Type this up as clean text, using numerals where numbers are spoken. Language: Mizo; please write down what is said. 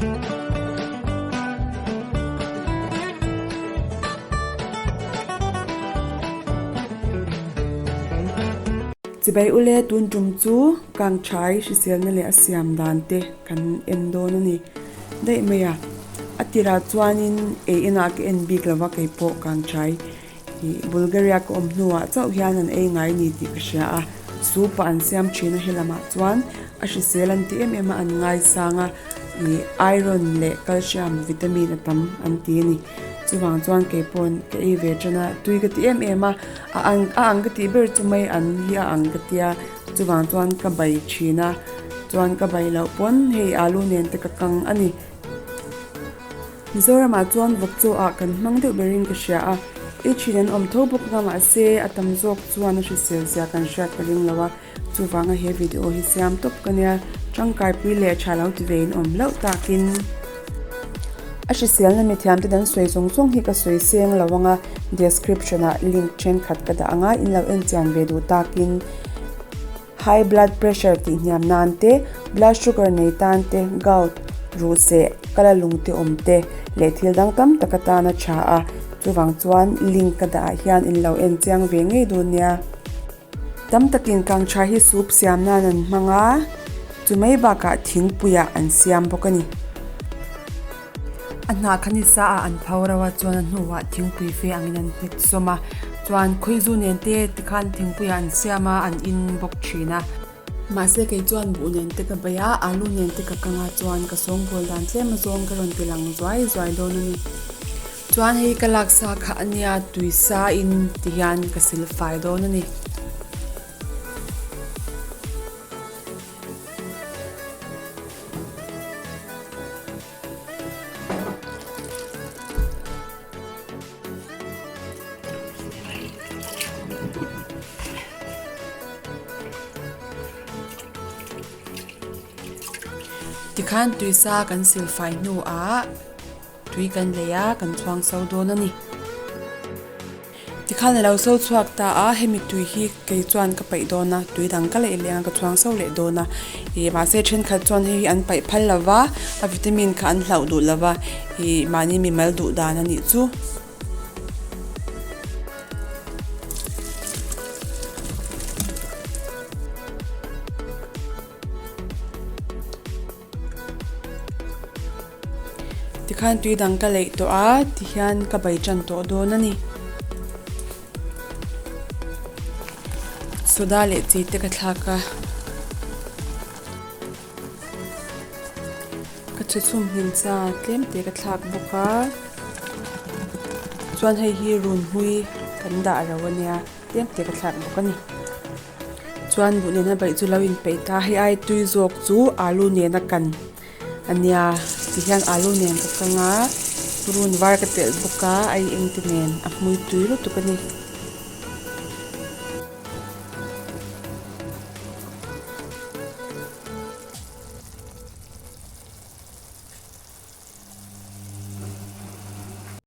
Chibai ule tun tum chu kangthai hriselna leh a siam dan te kan en dawn a ni daih mai a. A tirah chuanin ei inah ka en bik lova keipawh kangthai Ih, Bulgaria ka awm hnuah chauh hian an ei ngai ni tih ka hria a, soup ah an siam thin a helamah chuan a hrisel an ti em em a, an ngaisang a, ih, iron leh calcium vitamin a tam an ti a ni. Chuvang chuan kei pawn ka ei ve tan a, tui ka ti em em a, a ang a ang ka tih ber chu mai an hi a ang ka tia, chuvang chuan ka bai thin a, chuan ka bai loh pawn hei alu nen te ka kang a ni. Mizoramah chuan vawk chaw ah kan hmang deuh berin ka hria a, ei thin an awm tho bawk nga mahse a tam zawk chuan a hrisel zia kan hriat ka ring lo a, chuvanga he video hi siam tawp ka nia, tangkaipui leh tha lo ti ve in awm hlauh takin. A hriselna mithiam te dan sawi zawng zawng hi ka sawi seng lo anga, description ah link thenkhat ka dah anga in lo en chian ve duh takin. High blood pressure tih hniam nan te, blood sugar nei tan te, gout, ruhseh, kala lung te awm te leh thil dang tam tak atan a tha a, chuvang chuan link ka dah ah hian in lo en chiang ve ngei dawn nia. Tam takin kangtha hi soup siam nan an hmang a, chu mai bakah thingpui ah an siam bawk a ni. A hnah kha ni sa ah an pho reuh a chuan a hnuah thingpui fe angin an hmet sawm a chuan khawizu nen te tikhan thingpui ah an siam a an in bawk thin a. Mahse kei chuan buh nen te ka bei a alu nen te ka kang a chuan ka sawngbawl dan tlem azawng ka rawn ti lang zuai zuai dawn a ni. Chuan hei ka lak sa kha a nia tui sa in ti hian ka sil fai dawn a ni. Tikhan tuisa kan silfai hnuah tui kan lei a, kan chhuang so dawn a ni. Tikhan a lo so chhuak ta a, hemi tui hi kei chuan ka paih dawn a, tui dang ka leh leng a ka chhuang so leh dawn a, ih mahse thenkhat chuan hei hi an paih phal lo va, a vitamin kha an hlauh duh lo va, ih mahni mimal duh dan a nih chu. Tikhan tui dang ka leih tawh a tihian ka bai tan tawh dawn a ni. Soda leh chi te ka thlak a. Ka chhe chhum hlim cha tlem te ka thlak bawk a. Chuan hei hi runhmui kan dah ro a nia tlem te ka thlak bawk a ni. Chuan buh nena baih chu lo inpeih ta hei ai tui zawk chu alu nena kan a nia tihian alu nen ka kang a purun var ka telh bawk a ai eng te nen a hmui tui lutuk a ni.